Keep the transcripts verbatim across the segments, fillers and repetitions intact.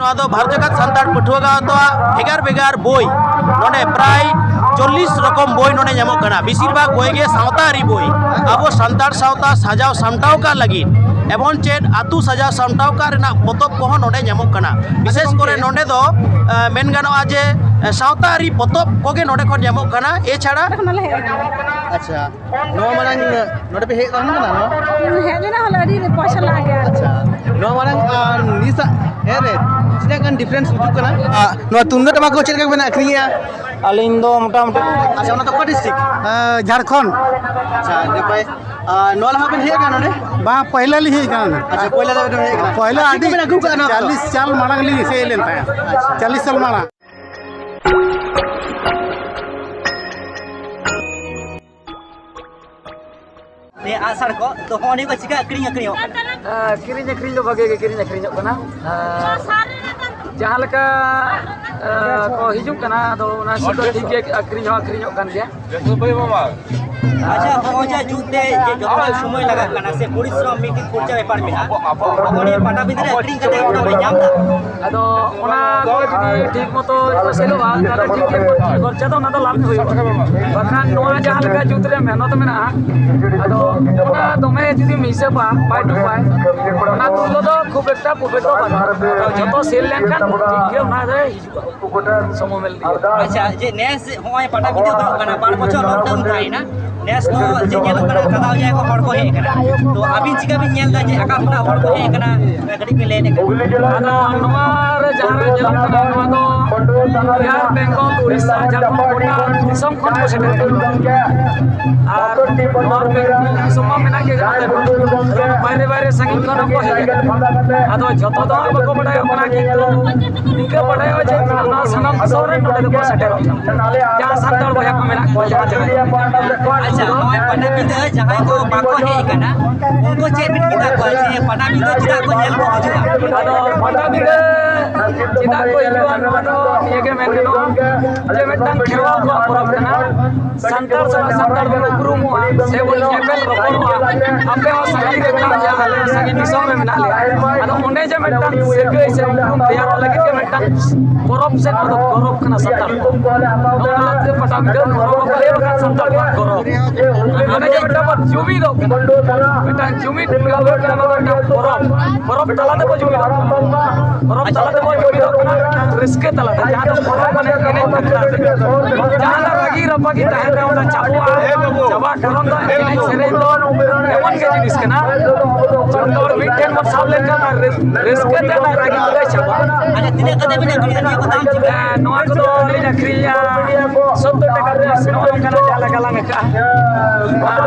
ᱱᱚᱣᱟ ᱫᱚ ᱵᱷᱟᱨᱚᱛ ᱡᱟᱠᱟᱛ ᱥᱟᱱᱛᱟᱲ ᱯᱟᱹᱴᱷᱩᱣᱟᱹ ᱜᱟᱶᱛᱟᱣᱟᱜ ᱵᱷᱮᱜᱟᱨ ᱵᱷᱮᱜᱟᱨ ᱵᱳᱭ, ᱱᱚᱰᱮ ᱯᱨᱟᱭ ᱪᱚᱞᱞᱤᱥ ᱨᱚᱠᱚᱢ ᱵᱳᱭ ᱱᱚᱰᱮ ᱧᱟᱢᱚᱜ ᱠᱟᱱᱟ᱾ ᱵᱮᱥᱤᱨ ᱵᱷᱟᱜᱽ ᱵᱳᱭ ᱜᱮ ᱥᱟᱶᱛᱟ ᱟᱹᱨᱤ ᱵᱳᱭ, ᱟᱵᱚ ᱥᱟᱱᱛᱟᱲ ᱥᱟᱶᱛᱟ ᱥᱟᱡᱟᱣ ᱥᱟᱢᱴᱟᱣ ᱠᱟᱜ ᱞᱟᱹᱜᱤᱫ ᱮᱵᱚᱝ ᱪᱮᱫ ᱟᱹᱛᱩ ᱥᱟᱡᱟᱣ ᱥᱟᱢᱴᱟᱣ ᱠᱟᱜ ᱨᱮᱱᱟᱜ ᱯᱚᱛᱚᱵ ᱠᱚᱦᱚᱸ ᱱᱚᱰᱮ ᱧᱟᱢᱚᱜ ᱠᱟᱱᱟ᱾ ᱵᱤᱥᱮᱥ ᱠᱚᱨᱮ ᱱᱚᱰᱮ ᱫᱚ, ᱮ, ᱢᱮᱱ ᱜᱟᱱᱚᱜᱼᱟ ᱡᱮ, ᱮ, ᱥᱟᱶᱛᱟ ᱟᱹᱨᱤ ᱯᱚᱛᱚᱵ ᱠᱚᱜᱮ ᱱᱚᱰᱮ ᱠᱷᱚᱱ ᱧᱟᱢᱚᱜ ᱠᱟᱱᱟ᱾ ᱮᱪᱷᱟᱲᱟ ᱚᱸᱰᱮ ᱠᱷᱚᱱᱟᱞᱮ ᱦᱮᱡ ᱟᱠᱟᱱᱟ᱾ ᱟᱪᱪᱷᱟ, ᱱᱚᱣᱟ ᱢᱟᱲᱟᱝ ᱱᱚᱰᱮ ᱯᱮ ᱦᱮᱡ ᱟᱠᱟᱱ ᱠᱟᱱᱟ? ᱱᱚᱣᱟ ᱦᱮᱡ ᱞᱮᱱᱟ ᱦᱚᱞᱟ, ᱟᱹᱰᱤ ᱯᱚᱭᱥᱟ ᱞᱟᱜᱟᱜ ᱜᱮᱭᱟ᱾ ᱟᱪᱪᱷᱟ, ᱱᱚᱣᱟ ᱢᱟᱲᱟᱝ, ᱟᱨ, ᱱᱤᱥᱟᱜ ᱦᱮᱸ ᱨᱮ ᱛᱤᱱᱟᱹᱜ ᱜᱟᱱ ᱰᱤᱯᱷᱟᱨᱮᱱᱥ ᱵᱩᱡᱩᱜ ᱠᱟᱱᱟ? ᱟᱨ ᱱᱚᱣᱟ ᱛᱩᱢᱫᱟᱜ ᱴᱟᱢᱟᱠ ᱠᱚ ᱪᱮᱫ ᱞᱮᱠᱟ ᱵᱮᱱ ᱟᱹᱠᱷᱨᱤᱧᱮᱜᱼᱟ? ᱟᱹᱞᱤᱧ ᱫᱚ ᱢᱚᱴᱟᱢᱩᱴᱤ ᱟᱪᱪᱷᱟ, ᱚᱱᱟ ᱫᱚ ᱚᱠᱟ ᱰᱤᱥᱴᱨᱤᱠᱴ? ᱡᱷᱟᱲᱠᱷᱚᱸᱰ᱾ ᱟᱪᱪᱷᱟ, ᱱᱟᱯᱟᱭ᱾ ᱟᱨ ᱱᱚᱣᱟ ᱞᱟᱦᱟ ᱵᱮᱱ ᱦᱮᱡ ᱟᱠᱟᱱᱟ ᱱᱚᱰᱮ? ᱵᱟᱝ, ᱯᱚᱭᱞᱟ ᱞᱤᱧ ᱦᱮᱡ ᱟᱠᱟᱱᱟ᱾ ᱟᱪᱪᱷᱟ, ᱯᱚᱭᱞᱟ ᱫᱚ ᱵᱮᱱ ᱦᱮᱡ ᱟᱠᱟᱱᱟ᱾ ᱯᱚᱭᱞᱟ ᱟᱨ ᱪᱮᱫ ᱟᱹᱰᱤ ᱠᱚᱵᱮᱱ ᱟᱹᱜᱩ ᱠᱟᱜᱼᱟ ᱱᱚᱣᱟ ᱠᱚᱫᱚ? ᱪᱟᱞᱤᱥ ᱥᱟᱞ ᱢᱟᱲᱟᱝ ᱞᱤᱧ ᱦᱮᱡ ᱞᱮᱱ ᱛᱟᱦᱮᱸᱫ᱾ ᱟᱪᱪᱷᱟ᱾ ᱪᱟᱞᱤᱥ ᱥᱟᱞ ᱢᱟᱲᱟᱝ᱾ ᱱᱤᱭᱟᱹ ᱟᱜᱼᱥᱟᱨ ᱠᱚ, ᱛᱚ ᱦᱚᱸᱜᱼᱚ ᱱᱤᱭᱟᱹ ᱠᱚ ᱪᱤᱠᱟ ᱟᱹᱠᱷᱨᱤᱧ ᱟᱹᱠᱷᱨᱤᱧᱚᱜ ᱠᱟᱱᱟ? ᱟᱨ ᱠᱤᱨᱤᱧ ᱟᱹᱠᱷᱨᱤᱧ ᱫᱚ ᱵᱷᱟᱜᱮ ᱜᱮ ᱠᱤᱨᱤᱧ ᱟᱹᱠᱷᱨᱤᱧᱚᱜ ᱠᱟᱱᱟ᱾ ᱟᱨ ᱡᱟᱦᱟᱸ ᱞᱮᱠᱟ, ᱟᱨ ᱠᱚ ᱦᱤᱡᱩᱜ ᱠᱟᱱᱟ, ᱟᱫᱚ ᱚᱱᱟ ᱦᱤᱥᱟᱹᱵ ᱫᱚ ᱴᱷᱤᱠ ᱜᱮ ᱟᱹᱠᱷᱨᱤᱧ ᱦᱚᱸ ᱟᱹᱠᱷᱨᱤᱧᱚᱜ ᱠᱟᱱ ᱜᱮᱭᱟ᱾ ᱟᱪᱪᱷᱟ, ᱦᱚᱸᱜᱼᱚᱭ ᱡᱮ ᱡᱩᱛ ᱛᱮ ᱡᱮ ᱡᱚᱛᱚ ᱥᱚᱢᱚᱭ ᱞᱟᱜᱟᱜ ᱠᱟᱱᱟ ᱥᱮ ᱯᱚᱨᱤᱥᱨᱚᱢ ᱢᱤᱫᱴᱤᱡ ᱠᱷᱚᱨᱪᱟ ᱵᱮᱯᱟᱨ ᱢᱮᱱᱟᱜᱼᱟ, ᱦᱚᱸᱜᱼᱚ ᱱᱤᱭᱟᱹ ᱯᱟᱴᱟᱵᱤᱸᱫᱷᱟᱹ ᱨᱮ ᱟᱹᱠᱷᱨᱤᱧ ᱠᱟᱛᱮ ᱚᱱᱟ ᱵᱮᱱ ᱧᱟᱢ ᱮᱫᱟ? ᱟᱫᱚ ᱚᱱᱟ ᱠᱚ ᱡᱩᱫᱤ ᱴᱷᱤᱠ ᱢᱚᱛᱚ ᱠᱚ ᱥᱮᱞᱚᱜᱼᱟ, ᱛᱟᱦᱞᱮ ᱴᱷᱤᱠ ᱜᱮ ᱠᱷᱚᱨᱪᱟ ᱫᱚ ᱚᱱᱟ ᱫᱚ ᱞᱟᱵᱷ ᱜᱮ ᱦᱩᱭᱩᱜᱼᱟ᱾ ᱵᱟᱠᱷᱟᱱ ᱱᱚᱣᱟ ᱡᱟᱦᱟᱸ ᱞᱮᱠᱟ ᱡᱩᱛ ᱨᱮ ᱢᱮᱦᱱᱚᱛ ᱢᱮᱱᱟᱜᱼᱟ, ᱟᱫᱚ ᱚᱱᱟ ᱫᱚᱢᱮ ᱡᱩᱫᱤᱢ ᱦᱤᱥᱟᱹᱵᱟ ᱯᱟᱭ ᱴᱩ ᱯᱟᱭ, ᱚᱱᱟ ᱛᱩᱞᱟᱹ ᱫᱚ ᱠᱷᱩᱵ ᱮᱠᱴᱟ ᱯᱨᱚᱯᱷᱤᱴ ᱫᱚ ᱵᱟᱹᱱᱩᱜᱼᱟ᱾ ᱟᱫᱚ ᱡᱷᱚᱛᱚ ᱥᱮᱞ ᱞᱮᱱᱠᱷᱟᱱ ᱴᱷᱤᱠ ᱜᱮ ᱚᱱᱟ ᱨᱮ ᱦᱤᱡᱩᱜᱼᱟ᱾ ᱥᱚᱢᱚᱭ ᱢᱮᱞ ᱫᱤᱭᱮ᱾ ᱟᱪᱪᱷᱟ, ᱡᱮ ᱱᱮᱥ ᱦᱚᱸᱜᱼᱚᱭ ᱯᱟᱴᱟᱵᱤᱸᱫᱷᱟᱹ ᱦᱩᱭᱩᱜ ᱠᱟᱱᱟ, ᱵᱟᱨ ᱵᱚᱪᱷᱚᱨ ᱞᱚᱠᱰᱟᱣᱩᱱ ᱛᱟᱦᱮᱸᱭᱮᱱᱟ, ᱱᱮᱥ ᱫᱚ ᱪᱮᱫ ᱧᱮᱞᱚᱜ ᱠᱟᱱᱟ, ᱚᱠᱟ ᱫᱟᱣ ᱡᱟᱭᱜᱟ ᱠᱚ ᱦᱚᱲ ᱠᱚ ᱦᱮᱡ ᱟᱠᱟᱱᱟ, ᱛᱚ ᱟᱹᱵᱤᱱ ᱪᱤᱠᱟ ᱵᱤᱱ ᱧᱮᱞ ᱮᱫᱟ ᱡᱮ ᱚᱠᱟ ᱠᱷᱚᱱᱟᱜ ᱦᱚᱲ ᱠᱚ ᱦᱮᱡ ᱟᱠᱟᱱᱟ, ᱠᱟᱹᱴᱤᱡ ᱵᱤᱱ ᱞᱟᱹᱭ ᱞᱮᱠᱷᱟᱱ? ᱟᱫᱚ ᱱᱚᱣᱟ ᱨᱮ ᱡᱟᱦᱟᱸ ᱨᱮ ᱧᱮᱞᱚᱜ ᱠᱟᱱᱟ, ᱱᱚᱣᱟ ᱫᱚ ᱵᱤᱦᱟᱨ, ᱵᱮᱝᱜᱚᱞ, ᱩᱲᱤᱥᱥᱟ, ᱡᱷᱟᱲᱠᱷᱚᱸᱰ, ᱜᱚᱴᱟ ᱫᱤᱥᱚᱢ ᱠᱷᱚᱱ ᱠᱚ ᱥᱮᱴᱮᱨ ᱠᱟᱱᱟ᱾ ᱟᱨ ᱱᱚᱣᱟ ᱵᱮᱝᱜᱚᱞ ᱫᱤᱥᱚᱢ ᱢᱟ ᱢᱮᱱᱟᱜ ᱜᱮ, ᱡᱟᱦᱟᱸ ᱛᱮ ᱵᱟᱭᱨᱮ ᱵᱟᱭᱨᱮ ᱥᱟᱺᱜᱤᱧ ᱠᱷᱚᱱ ᱦᱚᱸᱠᱚ ᱦᱮᱡ ᱟᱠᱟᱱᱟ᱾ ᱟᱫᱚ ᱡᱷᱚᱛᱚ ᱫᱚ ᱦᱟᱸᱜ ᱵᱟᱠᱚ ᱵᱟᱰᱟᱭᱚᱜ ᱠᱟᱱᱟ, ᱠᱤᱱᱛᱩ ᱱᱤᱝᱠᱟᱹ ᱵᱟᱰᱟᱭᱚᱜᱼᱟ ᱡᱮ ᱱᱚᱣᱟ ᱥᱟᱱᱟᱢ ᱫᱤᱥᱚᱢ ᱨᱮᱱ ᱱᱚᱰᱮ ᱫᱚᱠᱚ ᱥᱮᱴᱮᱨᱚᱜ ᱠᱟᱱᱟ, ᱡᱟᱦᱟᱸ ᱥᱟᱱᱛᱟᱲ ᱵᱚᱭᱦᱟ ᱠᱚ ᱢᱮᱱᱟᱜ ᱠᱚᱣᱟ ᱡᱟᱦᱟᱸ ᱡᱟᱭᱜᱟ ᱨᱮ᱾ ᱟᱪᱪᱷᱟ, ᱱᱚᱜᱼᱚᱭ ᱯᱟᱴᱟᱵᱤᱸᱫᱷᱟᱹ ᱡᱟᱦᱟᱸᱭ ᱠᱚ ᱵᱟᱠᱚ ᱦᱮᱡ ᱟᱠᱟᱱᱟ, ᱩᱱᱠᱩ ᱪᱮᱫ ᱵᱤᱱ ᱢᱮᱛᱟ ᱠᱚᱣᱟ ᱡᱮ ᱯᱟᱴᱟᱵᱤᱸᱫᱷᱟᱹ ᱪᱮᱫᱟᱜ ᱠᱚ ᱧᱮᱞ ᱠᱚ ᱦᱤᱡᱩᱜᱼᱟ? ᱟᱫᱚ ᱯᱟᱴᱟᱵᱤᱸᱫᱷᱟᱹ ᱪᱮᱫᱟᱜ ᱠᱚ ᱦᱤᱡᱩᱜᱼᱟ, ᱱᱚᱣᱟ ᱫᱚ ᱱᱤᱭᱟᱹ ᱜᱮ ᱢᱮᱱ ᱜᱟᱱᱚᱜᱼᱟ ᱡᱮ ᱢᱤᱫᱴᱟᱝ ᱠᱷᱮᱨᱣᱟᱞ ᱠᱚᱣᱟᱜ ᱯᱚᱨᱚᱵᱽ ᱠᱟᱱᱟ᱾ ᱥᱟᱱᱛᱟᱲ ᱥᱟᱞᱟᱜ ᱥᱟᱱᱛᱟᱲ ᱵᱚᱱ ᱩᱯᱨᱩᱢᱚᱜᱼᱟ ᱥᱮ ᱵᱚᱱ ᱧᱮᱯᱮᱞ ᱨᱚᱯᱚᱲᱚᱜᱼᱟ᱾ ᱟᱯᱮ ᱦᱚᱸ ᱥᱟᱺᱜᱤᱧ ᱨᱮ ᱢᱮᱱᱟᱜ ᱯᱮᱭᱟ, ᱟᱞᱮ ᱦᱚᱸ ᱥᱟᱺᱜᱤᱧ ᱫᱤᱥᱚᱢ ᱨᱮ ᱢᱮᱱᱟᱜ ᱞᱮᱭᱟ᱾ ᱟᱫᱚ ᱚᱸᱰᱮ ᱡᱮ ᱢᱤᱫᱴᱟᱝ ᱥᱟᱹᱜᱟᱹᱭ ᱥᱮ ᱩᱯᱨᱩᱢ ᱛᱮᱭᱟᱨᱚᱜ ᱞᱟᱹᱜᱤᱫ ᱜᱮ ᱢᱤᱫᱴᱟᱝ ᱯᱚᱨᱚᱵᱽ ᱥᱮ ᱱᱚᱣᱟ ᱫᱚ ᱯᱚᱨᱚᱵᱽ ᱠᱟᱱᱟ ᱥᱟᱱᱛᱟᱲ ᱠᱚᱣᱟᱜ᱾ ᱱᱚᱣᱟ ᱛᱮ ᱯᱟᱴᱟᱵᱤᱸᱫᱷᱟᱹ ᱱᱚᱣᱟ ᱠᱚ ᱞᱟᱹᱭ ᱵᱟᱠᱷᱟᱱ ᱥᱟᱱᱛᱟᱲ ᱠᱚᱣᱟᱜ ᱜᱚᱨᱚᱵᱽ᱾ ᱚᱸᱰᱮ ᱡᱮ ᱢᱤᱫᱴᱟᱝ ᱵᱚᱱ ᱡᱩᱢᱤᱫᱚᱜ ᱠᱟᱱᱟ, ᱢᱤᱫᱴᱟᱝ ᱡᱩᱢᱤᱫ ᱜᱮ ᱦᱩᱭᱩᱜ ᱠᱟᱱᱟ ᱱᱚᱣᱟ ᱫᱚ ᱢᱤᱫᱴᱟᱝ ᱯᱚᱨᱚᱵᱽ᱾ ᱯᱚᱨᱚᱵᱽ ᱛᱟᱞᱟ ᱛᱮᱵᱚ ᱡᱩᱢᱤᱫᱚᱜ ᱠᱟᱱᱟ᱾ ᱯᱚᱨᱚᱵᱽ ᱛᱟᱞᱟ ᱛᱮᱵᱚ ᱡᱩᱢᱤᱫᱚᱜ ᱠᱟᱱᱟ, ᱢᱤᱫᱴᱟᱝ ᱨᱟᱹᱥᱠᱟᱹ ᱛᱟᱞᱟᱛᱮ, ᱡᱟᱦᱟᱸ ᱫᱚ ᱯᱚᱨᱚᱵᱽ ᱢᱟᱱᱮ ᱮᱱᱮᱡ ᱟᱠᱷᱲᱟ ᱨᱮ ᱡᱟᱦᱟᱸ ᱫᱚ ᱨᱟᱹᱜᱤ ᱨᱟᱯᱟᱜᱤ ᱛᱟᱦᱮᱱ ᱨᱮ ᱚᱱᱟ ᱪᱟᱵᱟᱜᱼᱟ᱾ ᱪᱟᱵᱟ ᱠᱟᱨᱚᱱ ᱫᱚ ᱮᱱᱮᱡ ᱥᱮᱨᱮᱧ ᱫᱚ ᱮᱢᱚᱱ ᱜᱮ ᱡᱤᱱᱤᱥ ᱠᱟᱱᱟ, ᱡᱚᱛᱚ ᱦᱚᱲ ᱢᱤᱫ ᱴᱷᱮᱱ ᱵᱚᱱ ᱥᱟᱵ ᱞᱮᱱᱠᱷᱟᱱ ᱚᱱᱟ ᱨᱟᱹᱥ-, ᱨᱟᱹᱥᱠᱟᱹ ᱛᱮ ᱚᱱᱟ ᱨᱟᱹᱜᱤ ᱠᱚᱫᱚᱭ ᱪᱟᱵᱟᱜᱼᱟ᱾ ᱟᱪᱪᱷᱟ, ᱛᱤᱱᱟᱹᱜ ᱠᱟᱛᱮ ᱵᱤᱱ ᱟᱹᱠᱷᱨᱤᱧᱟ ᱱᱤᱭᱟᱹ ᱠᱚ ᱫᱟᱢ ᱪᱮᱫ ᱞᱮᱠᱟ? ᱦᱮᱸ, ᱱᱚᱣᱟ ᱠᱚᱫᱚ ᱞᱤᱧ ᱟᱹᱠᱷᱨᱤᱧᱟ ᱥᱚᱛᱛᱚᱨ ᱴᱟᱠᱟ ᱯᱤᱥ, ᱱᱚᱜᱼᱚ ᱱᱚᱝᱠᱟᱱᱟᱜ ᱡᱟᱦᱟᱸ ᱞᱮᱠᱟ ᱞᱟᱝ ᱟᱹᱠᱷᱨᱤᱧᱟ᱾ ᱟᱨ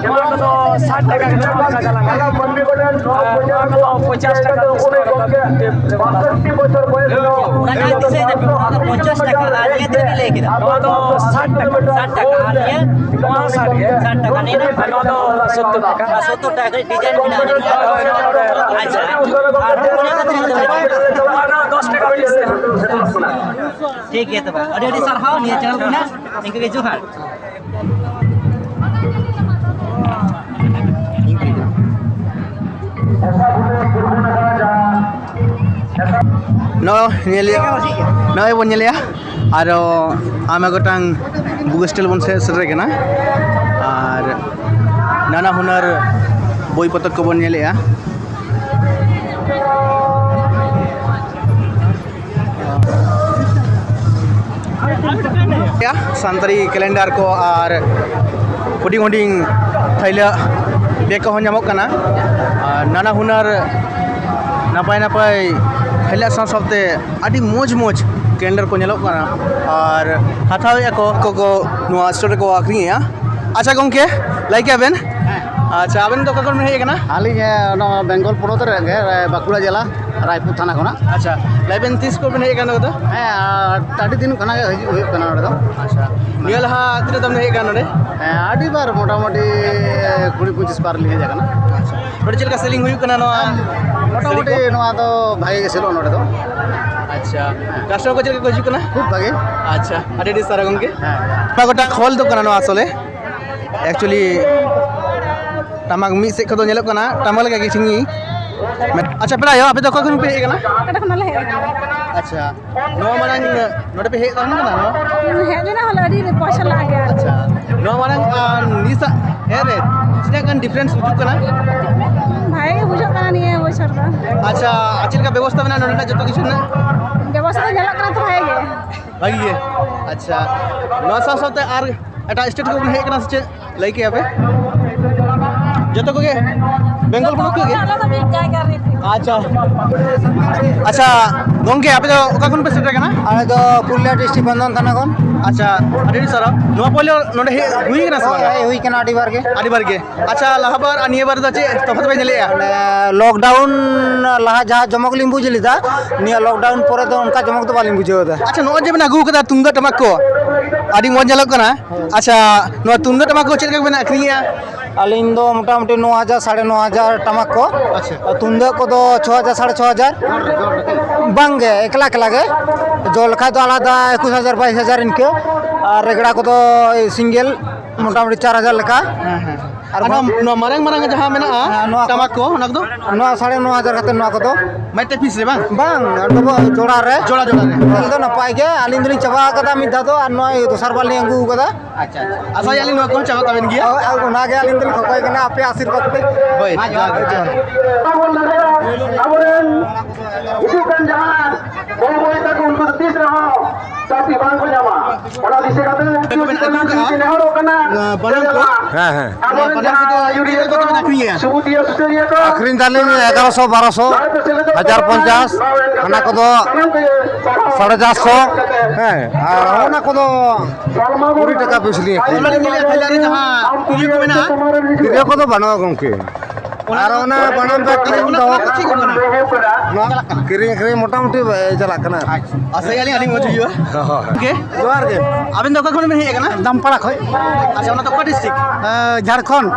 ᱱᱚᱣᱟ ᱠᱚᱫᱚ ᱥᱟᱴ ᱴᱟᱠᱟ ᱠᱟᱛᱮ ᱱᱚᱝᱠᱟ ᱜᱟᱞᱟᱝ ᱟᱠᱟᱫ᱾ ᱟᱨ ᱱᱚᱣᱟ ᱠᱚᱫᱚ ᱯᱚᱧᱪᱟᱥ ᱴᱟᱠᱟ ᱯᱤᱥ ᱠᱚ ᱨᱟᱠᱟᱵ ᱮᱫᱟ᱾ ᱚᱱᱟ ᱴᱟᱠᱟ ᱛᱤᱥ ᱦᱮᱡ ᱮᱱᱟ? ᱚᱱᱟ ᱫᱚ ᱯᱚᱧᱪᱟᱥ ᱴᱟᱠᱟ, ᱟᱨ ᱱᱤᱭᱟᱹ ᱛᱤᱱᱟᱹᱜ ᱵᱤᱱ ᱞᱟᱹᱭ ᱠᱮᱫᱟ? ᱱᱚᱣᱟ ᱫᱚ ᱥᱟᱴ ᱴᱟᱠᱟ᱾ ᱥᱟᱴ ᱴᱟᱠᱟ, ᱟᱨ ᱱᱤᱭᱟᱹ? ᱱᱚᱣᱟ ᱦᱚᱸ ᱥᱟᱴ ᱜᱮ᱾ ᱥᱟᱴ ᱴᱟᱠᱟ, ᱱᱤᱭᱟᱹ ᱫᱚ? ᱟᱨ ᱱᱚᱣᱟ ᱫᱚ ᱥᱚᱛᱛᱚᱨ ᱴᱟᱠᱟ᱾ ᱟᱨ ᱥᱚᱛᱛᱚᱨ ᱴᱟᱠᱟ ᱠᱟᱹᱴᱤᱡ ᱰᱤᱡᱟᱭᱤᱱ ᱢᱮᱱᱟᱜᱼᱟ᱾ ᱦᱳᱭ, ᱦᱳᱭ, ᱱᱚᱣᱟ ᱫᱚ ᱟᱪᱪᱷᱟ, ᱟᱨ ᱱᱚᱣᱟ ᱫᱚ ᱫᱚᱥ ᱴᱟᱠᱟ ᱯᱤᱥ᱾ ᱴᱷᱤᱠ ᱜᱮᱭᱟ, ᱛᱚᱵᱮ ᱟᱹᱰᱤ ᱟᱹᱰᱤ ᱥᱟᱨᱦᱟᱣ ᱱᱤᱭᱟᱹ ᱪᱮᱱᱮᱞ ᱠᱷᱚᱱᱟᱜ ᱱᱤᱝᱠᱟᱹ ᱜᱮ ᱡᱚᱦᱟᱨ᱾ ᱱᱚᱜᱼᱚᱭ ᱧᱮᱞᱮᱭᱟ, ᱱᱚᱜᱼᱚᱭ ᱵᱚᱱ ᱧᱮᱞᱮᱭᱟ, ᱟᱨᱚ ᱟᱭᱢᱟ ᱜᱚᱴᱟᱝ book stall ᱵᱚᱱ ᱥᱮ-, ᱥᱮᱴᱮᱨ ᱠᱟᱱᱟ, ᱟᱨ ᱱᱟᱱᱟ ᱦᱩᱱᱟᱹᱨ ᱵᱳᱭ ᱯᱚᱛᱚᱵ ᱠᱚᱵᱚᱱ ᱧᱮᱞᱮᱜᱼᱟ᱾ ᱥᱟᱱᱛᱟᱲᱤ calendar ᱠᱚ ᱟᱨ ᱦᱩᱰᱤᱧ ᱦᱩᱰᱤᱧ ᱛᱷᱟᱹᱭᱞᱟᱹᱜ ᱵᱮᱜᱽ ᱠᱚᱦᱚᱸ ᱧᱟᱢᱚᱜ ᱠᱟᱱᱟ᱾ ᱟᱨ ᱱᱟᱱᱟ ᱦᱩᱱᱟᱹᱨ ᱱᱟᱯᱟᱭ ᱱᱟᱯᱟᱭ ᱛᱷᱟᱹᱭᱞᱟᱹᱜ ᱥᱟᱶ ᱥᱟᱶᱛᱮ ᱟᱹᱰᱤ ᱢᱚᱡᱽ ᱢᱚᱡᱽ calendar ᱠᱚ ᱧᱮᱞᱚᱜ ᱠᱟᱱᱟ᱾ ᱟᱨ ᱦᱟᱛᱟᱣᱮᱫᱼᱟ ᱠᱚ, ᱠᱚ, ᱠᱚ ᱱᱚᱣᱟ store ᱨᱮᱠᱚ ᱟᱹᱠᱷᱨᱤᱧᱮᱫᱼᱟ᱾ ᱟᱪᱪᱷᱟ ᱜᱚᱢᱠᱮ, ᱞᱟᱹᱭ ᱠᱮᱜᱼᱟ ᱵᱮᱱ? ᱟᱪᱪᱷᱟ, ᱟᱵᱮᱱ ᱫᱚ ᱚᱠᱟ ᱠᱷᱚᱱ ᱵᱮᱱ ᱦᱮᱡ ᱟᱠᱟᱱᱟ? ᱟᱹᱞᱤᱧ, ᱮ, ᱱᱚᱣᱟ ᱵᱮᱝᱜᱚᱞ ᱯᱚᱱᱚᱛ ᱨᱮ ᱜᱮ, ᱮ, ᱵᱟᱸᱠᱩᱲᱟ ᱡᱮᱞᱟ, ᱨᱟᱭᱯᱩᱨ ᱛᱷᱟᱱᱟ ᱠᱷᱚᱱᱟᱜ᱾ ᱟᱪᱪᱷᱟ, ᱞᱟᱹᱭ ᱵᱮᱱ, ᱛᱤᱥ ᱠᱷᱚᱱ ᱵᱮᱱ ᱦᱮᱡ ᱟᱠᱟᱱᱟ ᱱᱚᱰᱮ ᱫᱚ? ᱦᱮᱸ, ᱟᱨ ᱟᱹᱰᱤ ᱫᱤᱱ ᱠᱷᱚᱱᱟᱜ ᱜᱮ ᱦᱤᱡᱩᱜ ᱦᱩᱭᱩᱜ ᱠᱟᱱᱟ ᱱᱚᱰᱮ ᱫᱚ᱾ ᱟᱪᱪᱷᱟ, ᱱᱤᱭᱟᱹ ᱞᱟᱦᱟ ᱛᱤᱱᱟᱹᱜ ᱫᱚᱢ ᱦᱮᱡ ᱟᱠᱟᱱᱟ ᱱᱚᱰᱮ? ᱦᱮᱸ, ᱟᱹᱰᱤ ᱵᱟᱨ, ᱢᱚᱴᱟᱢᱩᱴᱤ ᱠᱩᱲᱤ ᱯᱚᱸᱪᱤᱥ ᱵᱟᱨ ᱞᱤᱧ ᱦᱮᱡ ᱟᱠᱟᱱᱟ᱾ ᱟᱪᱪᱷᱟ, ᱱᱚᱰᱮ ᱪᱮᱫ ᱞᱮᱠᱟ selling ᱦᱩᱭᱩᱜ ᱠᱟᱱᱟ ᱱᱚᱣᱟ? ᱢᱚᱴᱟᱢᱩᱴᱤ ᱱᱚᱣᱟ ᱫᱚ ᱵᱷᱟᱜᱮ ᱜᱮ ᱥᱮᱞᱚᱜᱼᱟ ᱱᱚᱰᱮ ᱫᱚ᱾ ᱟᱪᱪᱷᱟ, ᱠᱟᱥᱴᱚᱢᱟᱨ ᱠᱚ ᱪᱮᱫ ᱞᱮᱠᱟ ᱠᱚ ᱦᱤᱡᱩᱜ ᱠᱟᱱᱟ? ᱠᱷᱩᱵ ᱵᱷᱟᱜᱮ᱾ ᱟᱪᱪᱷᱟ, ᱟᱹᱰᱤ ᱟᱹᱰᱤ ᱥᱟᱨᱦᱟᱣ ᱜᱚᱢᱠᱮ᱾ ᱦᱮᱸ᱾ ᱚᱱᱟ ᱜᱚᱴᱟ ᱠᱷᱚᱞ ᱫᱚ ᱠᱟᱱᱟ ᱱᱚᱣᱟ ᱟᱥᱚᱞᱮ᱾ Actually ᱴᱟᱢᱟᱠ ᱢᱤᱫ ᱥᱮᱫ ᱠᱷᱚᱱ ᱫᱚ ᱧᱮᱞᱚᱜ ᱠᱟᱱᱟ ᱴᱟᱢᱟᱠ ᱞᱮᱠᱟ ᱜᱮ ᱪᱷᱤᱝᱜᱤ᱾ ᱟᱪᱪᱷᱟ, ᱯᱮᱲᱟ ᱟᱭᱳ, ᱟᱯᱮ ᱫᱚ ᱚᱠᱟ ᱠᱷᱚᱱ ᱯᱮ ᱦᱮᱡ ᱟᱠᱟᱱᱟ? ᱚᱠᱟ ᱠᱷᱚᱱᱟᱜ ᱞᱮ ᱦᱮᱡ ᱟᱠᱟᱱᱟ? ᱟᱪᱪᱷᱟ, ᱱᱚᱣᱟ ᱢᱟᱲᱟᱝ ᱱᱚᱰᱮ ᱯᱮ ᱦᱮᱡ ᱛᱟᱦᱮᱸ ᱠᱟᱱᱟ? ᱱᱚᱣᱟ ᱦᱮᱡ ᱞᱮᱱᱟ ᱦᱚᱞᱟ ᱟᱹᱰᱤ ᱯᱚᱭᱥᱟ ᱞᱟᱜᱟᱜ ᱜᱮᱭᱟ᱾ ᱟᱪᱪᱷᱟ, ᱱᱚᱣᱟ ᱢᱟᱲᱟᱝ ᱟᱨ ᱱᱤᱥᱟᱜ ᱦᱮᱡ ᱨᱮ ᱛᱤᱱᱟᱹᱜ ᱜᱟᱱ difference ᱵᱩᱡᱩᱜ ᱠᱟᱱᱟ? ᱵᱷᱟᱜᱮ ᱜᱮ ᱵᱩᱡᱷᱟᱹᱜ ᱠᱟᱱᱟ ᱱᱤᱭᱟᱹ ᱵᱚᱪᱷᱚᱨ ᱫᱚ᱾ ᱟᱪᱪᱷᱟ, ᱟᱨ ᱪᱮᱫ ᱞᱮᱠᱟ ᱵᱮᱵᱚᱥᱛᱷᱟ ᱢᱮᱱᱟᱜᱼᱟ ᱱᱚᱰᱮᱱᱟᱜ ᱡᱚᱛᱚ ᱠᱤᱪᱷᱩ ᱨᱮᱱᱟᱜ? ᱵᱮᱵᱚᱥᱛᱷᱟ ᱫᱚ ᱧᱮᱞᱚᱜ ᱠᱟᱱᱟ ᱛᱚ ᱵᱷᱟᱜᱮ ᱜᱮ᱾ ᱵᱷᱟᱜᱮ ᱜᱮ᱾ ᱟᱪᱪᱷᱟ, ᱱᱚᱣᱟ ᱥᱟᱶ ᱥᱟᱶᱛᱮ ᱟᱨ ᱮᱴᱟᱜ state ᱠᱷᱚᱱ ᱵᱚᱱ ᱦᱮᱡ ᱟᱠᱟᱱᱟ ᱥᱮ ᱪᱮᱫ? ᱞᱟᱹᱭ ᱠᱮᱜᱼᱟ ᱯᱮ? ᱡᱚᱛᱚ ᱠᱚᱜᱮ ᱵᱮᱝᱜᱚᱞ ᱯᱚᱱᱚᱛ ᱠᱚᱜᱮ? ᱟᱞᱮ ᱫᱚ ᱢᱤᱫ ᱡᱟᱭᱜᱟ ᱨᱮ᱾ ᱟᱪᱪᱷᱟ᱾ ᱟᱪᱪᱷᱟ, ᱜᱚᱝᱠᱮ, ᱟᱯᱮ ᱫᱚ ᱚᱠᱟ ᱠᱷᱚᱱ ᱯᱮ ᱥᱮᱴᱮᱨ ᱠᱟᱱᱟ? ᱟᱞᱮ ᱫᱚ ᱯᱩᱨᱩᱞᱤᱭᱟᱹ district ᱵᱟᱱᱫᱷᱟᱱ ᱛᱷᱟᱱᱟ ᱠᱷᱚᱱ᱾ ᱟᱪᱪᱷᱟ, ᱟᱹᱰᱤ ᱟᱹᱰᱤ ᱥᱟᱨᱦᱟᱣ᱾ ᱱᱚᱣᱟ ᱯᱳᱭᱞᱳ ᱱᱚᱰᱮ ᱦᱮᱡ ᱦᱩᱭ ᱠᱟᱱᱟ ᱥᱮ ᱦᱳᱭ, ᱵᱟᱝᱟ? ᱦᱮᱡ ᱦᱩᱭ ᱠᱟᱱᱟ ᱟᱹᱰᱤ ᱵᱟᱨ ᱜᱮ᱾ ᱟᱹᱰᱤ ᱵᱟᱨ ᱜᱮ᱾ ᱟᱪᱪᱷᱟ, ᱞᱟᱦᱟ ᱵᱟᱨ ᱟᱨ ᱱᱤᱭᱟᱹ ᱵᱟᱨ ᱫᱚ ᱪᱮᱫ ᱛᱚᱯᱷᱟᱛ ᱯᱮ ᱧᱮᱞᱮᱜᱼᱟ? ᱢᱟᱱᱮ, lockdown ᱞᱟᱦᱟ ᱡᱟᱦᱟᱸ ᱡᱚᱢᱚᱠ ᱞᱤᱧ ᱵᱩᱡᱽ ᱞᱮᱫᱟ, ᱱᱤᱭᱟᱹ lockdown ᱯᱚᱨᱮ ᱫᱚ ᱚᱱᱠᱟ ᱡᱚᱢᱚᱠ ᱫᱚ ᱵᱟᱹᱞᱤᱧ ᱵᱩᱡᱷᱟᱹᱣ ᱮᱫᱟ᱾ ᱟᱪᱪᱷᱟ, ᱱᱚᱜᱼᱚᱭ ᱡᱮ ᱵᱮᱱ ᱟᱹᱜᱩ ᱠᱟᱫᱟ ᱛᱩᱢᱫᱟᱜ ᱴᱟᱢᱟᱠ ᱠᱚ, ᱟᱹᱰᱤ ᱢᱚᱡᱽ ᱧᱮᱞᱚᱜ ᱠᱟᱱᱟ᱾ ᱦᱳᱭ᱾ ᱟᱪᱪᱷᱟ, ᱱᱚᱣᱟ ᱛᱩᱢᱫᱟᱜ ᱴᱟᱢᱟᱠ ᱠᱚ ᱪᱮᱫ ᱞᱮᱠᱟ ᱵᱮᱱ ᱟᱹᱠᱷᱨᱤᱧᱮᱜᱼᱟ? ᱟᱹᱞᱤᱧ ᱫᱚ ᱢᱚᱴᱟᱢᱩᱴᱤ ᱱᱚ ᱦᱟᱡᱟᱨ, ᱥᱟᱲᱮ ᱱᱚ ᱦᱟᱡᱟᱨ ᱴᱟᱢᱟᱠ ᱠᱚ᱾ ᱟᱪᱪᱷᱟ᱾ ᱟᱨ ᱛᱩᱢᱫᱟᱹᱜ ᱠᱚᱫᱚ ᱪᱷᱚ ᱦᱟᱡᱟᱨ, ᱥᱟᱲᱮ ᱪᱷᱚ ᱦᱟᱡᱟᱨ᱾ ᱵᱟᱝ ᱜᱮ, ᱮᱠᱞᱟ ᱮᱠᱞᱟ ᱜᱮ᱾ ᱡᱚ ᱞᱮᱠᱷᱟᱡ ᱫᱚ ᱟᱞᱟᱫᱟ ᱮᱠᱩᱥ ᱦᱟᱡᱟᱨ, ᱵᱟᱭᱤᱥ ᱦᱟᱡᱟᱨ ᱤᱱᱠᱟᱹ᱾ ᱟᱨ ᱨᱮᱜᱽᱲᱟ ᱠᱚᱫᱚ single ᱢᱚᱴᱟᱢᱩᱴᱤ ᱪᱟᱨ ᱦᱟᱡᱟᱨ ᱞᱮᱠᱟ᱾ ᱦᱮᱸ, ᱦᱮᱸ᱾ ᱟᱨ ᱟᱨ ᱱᱚᱣᱟ, ᱵᱟᱝ ᱱᱚᱣᱟ ᱢᱟᱨᱟᱝ ᱢᱟᱨᱟᱝ ᱡᱟᱦᱟᱸ ᱢᱮᱱᱟᱜᱼᱟ, ᱦᱮᱸ, ᱱᱚᱣᱟ ᱠᱚ ᱴᱟᱢᱟᱠ ᱠᱚ, ᱚᱱᱟ ᱠᱚᱫᱚ? ᱱᱚᱣᱟ ᱥᱟᱲᱮ ᱱᱚ ᱦᱟᱡᱟᱨ ᱠᱟᱛᱮ ᱱᱚᱣᱟ ᱠᱚᱫᱚ᱾ ᱢᱤᱫᱴᱮᱡ piece ᱨᱮ ᱵᱟᱝ? ᱵᱟᱝ, ᱡᱚᱲᱟ ᱨᱮ᱾ ᱡᱚᱲᱟ, ᱡᱚᱲᱟ ᱨᱮ᱾ ᱠᱷᱮᱞ ᱫᱚ ᱱᱟᱯᱟᱭ ᱜᱮ, ᱟᱹᱞᱤᱧ ᱫᱚᱞᱤᱧ ᱪᱟᱵᱟ ᱟᱠᱟᱫᱟ ᱢᱤᱫ ᱫᱷᱟᱣ ᱫᱚ, ᱟᱨ ᱱᱚᱜᱼᱚᱭ ᱫᱚᱥᱟᱨ ᱵᱟᱨ ᱞᱤᱧ ᱟᱹᱜᱩ ᱟᱠᱟᱫᱟ᱾ ᱟᱪᱪᱷᱟ, ᱟᱪᱪᱷᱟ᱾ ᱟᱥᱟᱭᱟᱞᱤᱧ ᱱᱚᱣᱟ ᱠᱚᱦᱚᱸ ᱪᱟᱵᱟᱜ ᱛᱟᱵᱮᱱ ᱜᱮᱭᱟ᱾ ᱦᱳᱭ, ᱟᱨ ᱚᱱᱟᱜᱮ ᱟᱹᱞᱤᱧ ᱫᱚᱞᱤᱧ ᱠᱷᱚᱠᱚᱭ ᱠᱟᱱᱟ, ᱟᱯᱮ ᱟᱥᱤᱨᱵᱟᱫᱽ ᱛᱮ᱾ ᱦᱳᱭ, ᱡᱚᱦᱟᱨ ᱜᱮ, ᱡᱚᱦᱟᱨ᱾ ᱟᱵᱚᱨᱮᱱ ᱦᱤᱡᱩᱜ ᱠᱟᱱ ᱡᱟᱦᱟᱸ ᱵᱟᱹᱵᱩ ᱢᱟᱹᱭ ᱛᱟᱠᱚ, ᱩᱱᱠᱩ ᱫᱚ ᱛᱤᱥ ᱨᱮᱦᱚᱸ ᱪᱟᱹᱠᱨᱤ ᱵᱟᱝ ᱠᱚ ᱧᱟᱢᱟ᱾ ᱚᱱᱟ ᱫᱤᱥᱟᱹ ᱠᱟᱛᱮ ᱟᱯᱮ ᱫᱚᱵᱮᱱ ᱟᱹᱜᱩ ᱠᱟᱜᱼᱟ? ᱱᱮᱦᱚᱨᱚᱜ ᱠᱟᱱᱟ᱾ ᱵᱟᱱᱟᱢ ᱠᱚ? ᱦᱮᱸ, ᱦᱮᱸ᱾ ᱟᱵᱚᱨᱮᱱ ᱵᱟᱱᱟᱢ ᱠᱚᱫᱚ ᱡᱟᱦᱟᱸ ᱪᱮᱫ ᱞᱮᱠᱟ ᱠᱚ ᱟᱹᱠᱷᱨᱤᱧᱟ? ᱥᱩᱵᱩᱫᱷᱤᱭᱟᱹ ᱥᱩᱥᱟᱹᱨᱤᱭᱟᱹ ᱠᱚ᱾ ᱟᱹᱠᱷᱨᱤᱧ ᱫᱟᱞᱤᱧ ᱮᱜᱟᱨᱚ ᱥᱚ, ᱵᱟᱨᱚ ᱥᱚ, ᱦᱟᱡᱟᱨ ᱯᱚᱧᱪᱟᱥ, ᱦᱟᱱᱟ ᱠᱚᱫᱚ ᱥᱟᱲᱮ ᱪᱟᱨ ᱥᱚ, ᱦᱮᱸ, ᱟᱨ ᱚᱱᱟ ᱠᱚᱫᱚ ᱠᱩᱲᱤ ᱴᱟᱠᱟ piece ᱞᱤᱧ ᱟᱹᱠᱷᱨᱤᱧᱟ᱾ ᱚᱱᱟ ᱞᱤᱧ ᱧᱮᱞᱮᱫᱼᱟ, ᱛᱷᱟᱭᱞᱟ ᱨᱮ ᱡᱟᱦᱟᱸ ᱛᱤᱨᱭᱳ ᱠᱚ ᱢᱮᱱᱟᱜᱼᱟ? ᱛᱤᱨᱭᱳ ᱠᱚᱫᱚ ᱵᱟᱹᱱᱩᱜᱼᱟ, ᱜᱚᱢᱠᱮ᱾ ᱟᱨ ᱚᱱᱟ ᱵᱟᱱᱟᱢ ᱵᱮᱜᱽ ᱠᱤᱨᱤᱧ ᱫᱚᱦᱚ ᱠᱟᱜᱼᱟ᱾ ᱱᱚᱣᱟ ᱠᱤᱨᱤᱧ ᱟᱹᱠᱷᱨᱤᱧ ᱢᱚᱴᱟᱢᱩᱴᱤ ᱪᱟᱞᱟᱜ ᱠᱟᱱᱟ᱾ ᱟᱪᱪᱷᱟ, ᱟᱥᱟᱭᱟᱞᱤᱧ ᱟᱹᱰᱤ ᱢᱚᱡᱽ ᱦᱩᱭᱩᱜᱼᱟ᱾ ᱦᱳᱭ᱾ ᱜᱚᱢᱠᱮ, ᱡᱚᱦᱟᱨ ᱜᱮ᱾ ᱟᱵᱮᱱ ᱫᱚ ᱚᱠᱟ ᱠᱷᱚᱱ ᱵᱮᱱ ᱦᱮᱡ ᱟᱠᱟᱱᱟ? ᱫᱟᱢᱯᱟᱲᱟ ᱠᱷᱚᱡ᱾ ᱟᱪᱪᱷᱟ, ᱚᱱᱟ ᱫᱚ ᱚᱠᱟ district? ᱮ, ᱡᱷᱟᱲᱠᱷᱚᱸᱰ᱾